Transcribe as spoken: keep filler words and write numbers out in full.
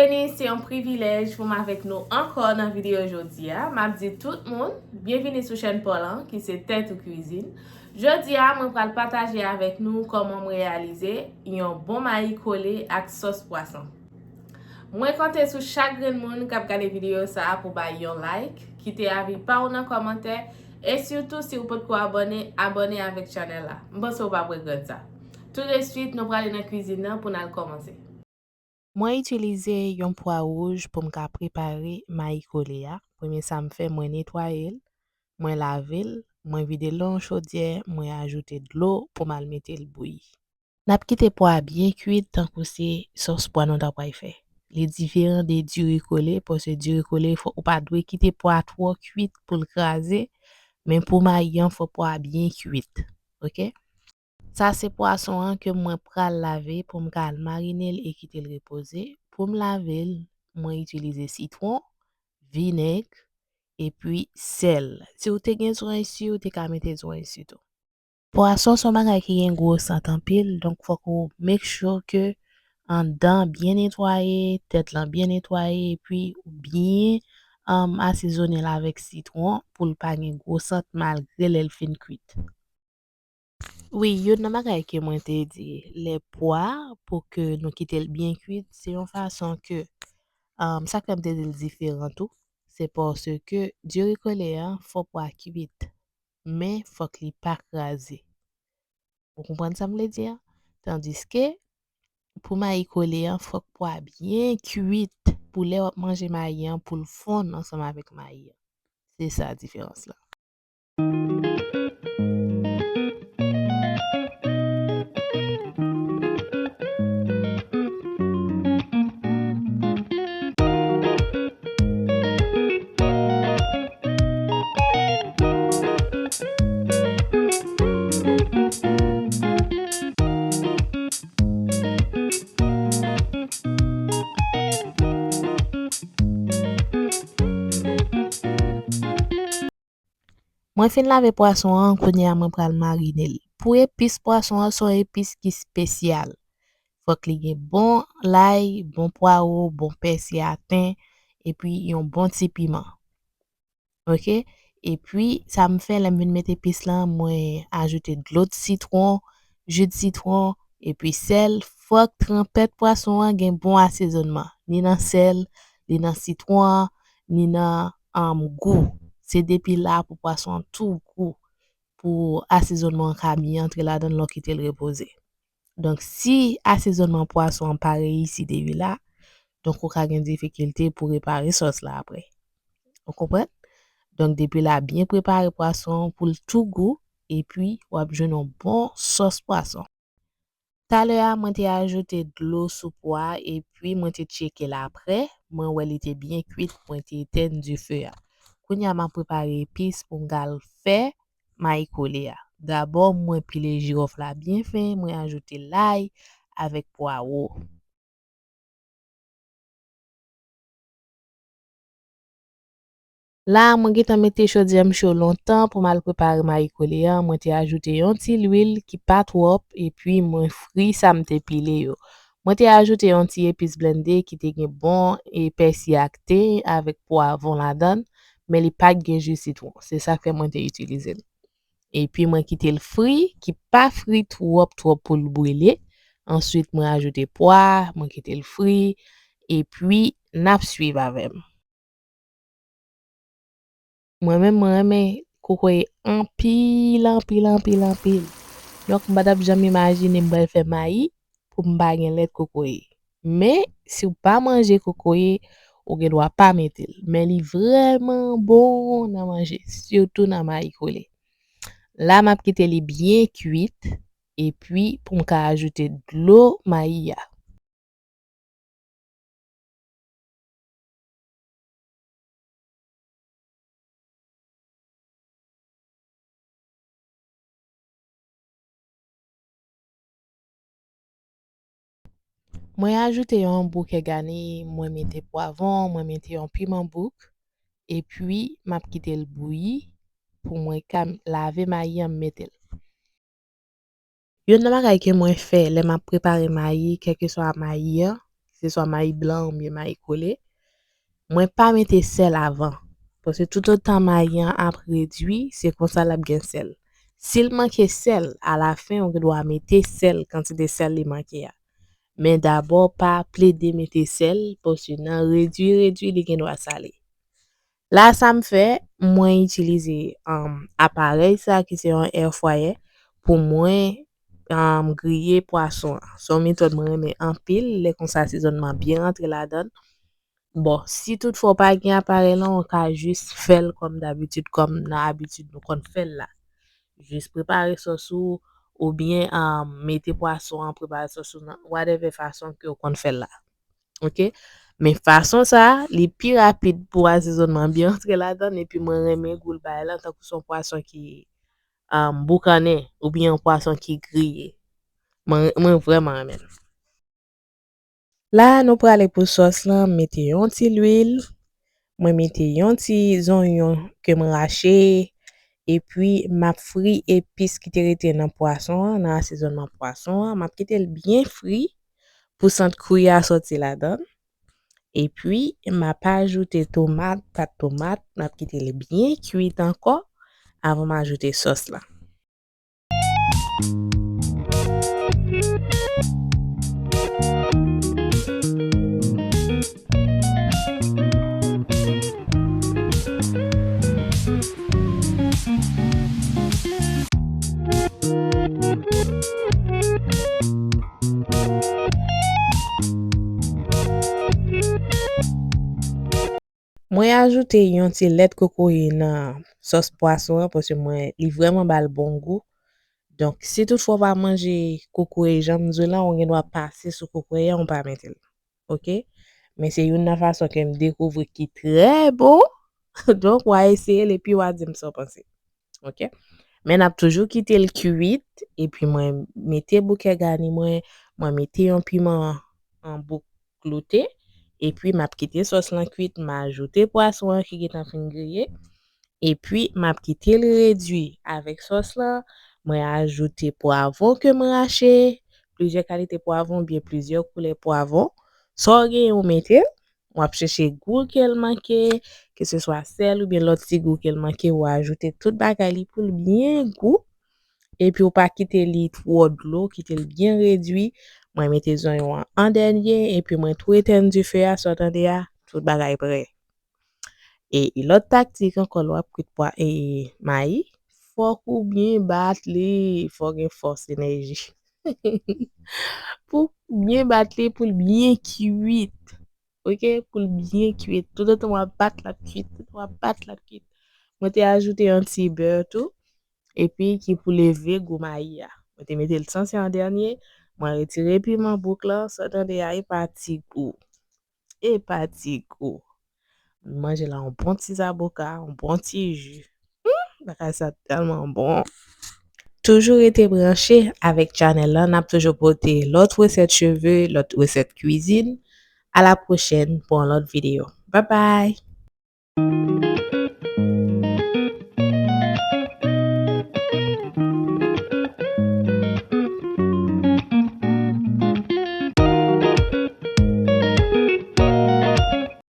Beni, se yon privilèj pou m avèk nou ankò nan videyo jodi a. M ap di tout moun, byenvini sou chèn pa w lan, ki se Tèt ou Kwizin. Jodi a, mwen pral pataje avèk nou kòman m reyalize yon bon mayi kole ak sòs pwason. Mwen konte sou chak grenn moun k ap gade videyo sa a pou bay yon like, kite avi pa w nan kòmantè, e sitou si w potko abòne, abòne avèk chanèl la. M panse w p ap regrèt sa. Tou de swit, nou prale nan kwizin nan pou n al kòmanse. Mwen itilize yon pwa wouj pou m ka prepare mayi kole a. Premye sa m fè, mwen netwaye l, mwen lave l, mwen vide l nan yon chodyè, mwen ajoute dlo pou m al mete l bouyi. N ap kite pwa a byen kwit tankou se sòs pwa nou ta pral fè. Li diferan de diri kole, paske diri kole, fò, ou pa dwe kite pwa a twò kwit pou l kraze, men pou mayi an, fò pwa a byen kwit. Oke? Sa se pwason an ke mwen pral lave pou m ka al marine l e kite l repoze. Pou m lave l, mwen itilize sitwon, vinèg, epi sèl. Si w te gen zwayichi, ou te ka mete zwayichi tou. Pwason se yon bagay ki gen gwo sant anpil, donk fòk ou make sure ke anndan byen netwaye, tèt lan byen netwaye, epi ou byen, um, asezone l avèk sitwon pou l pa gen gwo sant malgre lè l fin kwit. Wi, youn nan bagay ke mwen te di, lè pwa, pou ke nou kite l byen kwit, se yon fason ke, um, sa k fè m te di l diferan tou, se paske diri kole a, fò pwa kwit, men fòk li pa kraze. Ou konprann sa m vle di a? Tandiske, pou mayi kole a, fòk pwa byen kwit pou lè w ap manje mayi an, pou l fonn ansanm avèk mayi an. Se sa diferans lan. Mwen fin lave pwason an, kounye a mwen pral marine l. Pou epis pwason an, se yon epis ki espesyal. Fòk li gen bon lay, bon pwawo, bon pèsi a ten, epi yon bon ti piman. Oke? Epi, sa m fè, lè m vin met epis lan, mwen ajoute dlo sitwon, ji de sitwon, epi sèl. Fòk tranpèt pwason an gen bon asezonman, ni nan sèl, ni nan sitwon an, ni nan, um, gou. Se depi la pou pwason an tou gou, pou asezonman an ka byen antre ladan l lè w kite l repoze. Donk, si asezonman pwason an pa reyisi depi la, donk ou ka gen difikilte pou repare sòs la apre. Ou konprann? Donk, depi la, byen prepare pwason an pou l tou gou, epi w ap jwenn yon bon sòs pwason. Talè a, mwen te ajoute dlo sou pwa a, epi mwen te tcheke l apre. Mwen wè li te byen kwit, mwen te etenn dife a. Kounye a, m ap prepare epis pou m ka al fè mayi kole a. Dabò, mwen pile jiwòf la byen fen, mwen ajoute lay avèk pwawo. La, mwen gentan mete chodyè m cho lontan pou m al prepare mayi kole a. Mwen te ajoute yon ti lwil ki pa twòp, epi mwen fri sa m te pile yo. Mwen te ajoute yon ti epis blende ki te gen bon epèsi ak ten avèk pwavwon ladan l, men li pa t gen ji sitwon. Se sa k fè mwen te itilize l. Epi mwen kite l fri, ki pa fri twòp twòp pou l brile. Answit, mwen ajoute pwa, mwen kite l fri, epi n ap swiv avè m. Mwen menm, mwen renmen kokoye anpil, anpil, anpil, anpil. Donk, m pa t ap janm imajine m pral fè mayi pou m pa gen lèt kokoye. Men, si w pa manje kokoye, ou gen dwa pa mete l. Men li vrèman bon nan manje, sitou nan mayi kole. La, m ap kite li byen kwit, epi pou m ka ajoute dlo mayi a. Mwen ajoute yon boukè gani, mwen mete pwavwon, mwen mete yon piman bouk, epi m ap kite l bouyi pou mwen ka lave mayi an, m mete l. Youn nan bagay ke mwen fè lè m ap prepare mayi, kèlkeswa mayi an, se swa mayi blan oubyen mayi kole, mwen pa mete sèl avan. Paske toutotan mayi an ap redui, se konsa l ap gen sèl. Si l manke sèl, alafen, ou gen dwa mete sèl, kantite sèl li manke a. Men dabò, pa plede mete sèl, paske nan redui, redui, li gen dwa sale. La, sa m fè, mwen itilize, um, aparèy sa ki se yon air fryer pou mwen, um, griye pwason an. Se yon metòd mwen renmen anpil, lè konsa asezònman byen rantre ladan l. Bon, si toutfwa w pa gen aparèy lan, ou ka jis fè l kòm dabitid, kòm nan abitid nou konn fè l la. Jis prepare sòs ou, oubyen, um, mete pwason an, prepare sòs ou nan whatever fason ke w konn fè l la. Ok? Men fason sa, li pi rapid pou asezònman byen antre ladan l, epi mwen renmen gou l bay lan, tankou se yon pwason ki, um, boukannen, oubyen yon pwason ki griye. Mwen, mwen vrèman renmen l. La, nou prale pou sòs lan, m mete yon ti lwil, mwen mete yon ti zonyon ke mwen rache, epi m ap fri epis ki te rete nan pwason an, nan asezònman pwason an. M ap kite l byen fri pou sant kri a soti ladan l. Epi, m ap ajoute tomat, pat tomat, m ap kite l byen kuit ankò avan m ajoute sòs lan. Mwen ajoute yon ti lèt kokoye nan sòs pwason an, paske mwen, li vrèman ba l bon gou. Donk, si toutfwa w pa manje kokoye, jan m di w la, ou gen dwa pase sou kokoye a, ou pa mete l. Ok? Men se youn nan fason ke m dekouvri ki trè bon. Donk, w a eseye l epi w a di m sa w panse. Ok? Men n ap toujou kite l kuit, epi mwen mete bouke gani mwen, mwen mete yon piman an bouk kloute, epi m ap kite sòs lan kuit, m ajoute pwason an ki gentan fin griye, epi m ap kite l redui avèk sòs lan, mwen ajoute pwavwon ke mwen rache, plizyè kalite pwavwon oubyen plizyè koulè pwavwon, sa w genyen ou mete l, w ap chèche gou ke l manke, ke se swa sèl oubyen lòt ti gou ke l manke, ou ajoute tout bagay li pou l byen gou. Epi ou pa kite li twò dlo, kite l byen redui. Mwen mete zonyon an an dènye, epi mwen tou etèn dife a, sa w tande a, tout bagay prè. E, e lòt taktik ankò, lè w ap kwit pwa, e, mayi, fòk ou byen bat li, fòk gen fòs enèji. Pou byen bat li, pou l byen kuit. Ok, pou l byen kuit. Toutotan w ap bat l ap kuit, toutotan w ap bat l ap kuit. Mwen te ajoute yon ti bè tou, epi ki pou leve gou mayi a. Mwen te mete l sanse an dènye, mwen retire piman bouk lan, sa w tande a, e pa ti gou. E pa ti gou. Manje la yon bon ti zaboka, yon bon ti ji. Hmm, bagay sa tèlman bon. Toujou rete branche avèk chanèl lan, n ap toujou pote lòt resèt cheve, lòt resèt kwizin. A la pwochèn pou yon lòt videyo. Bye bye!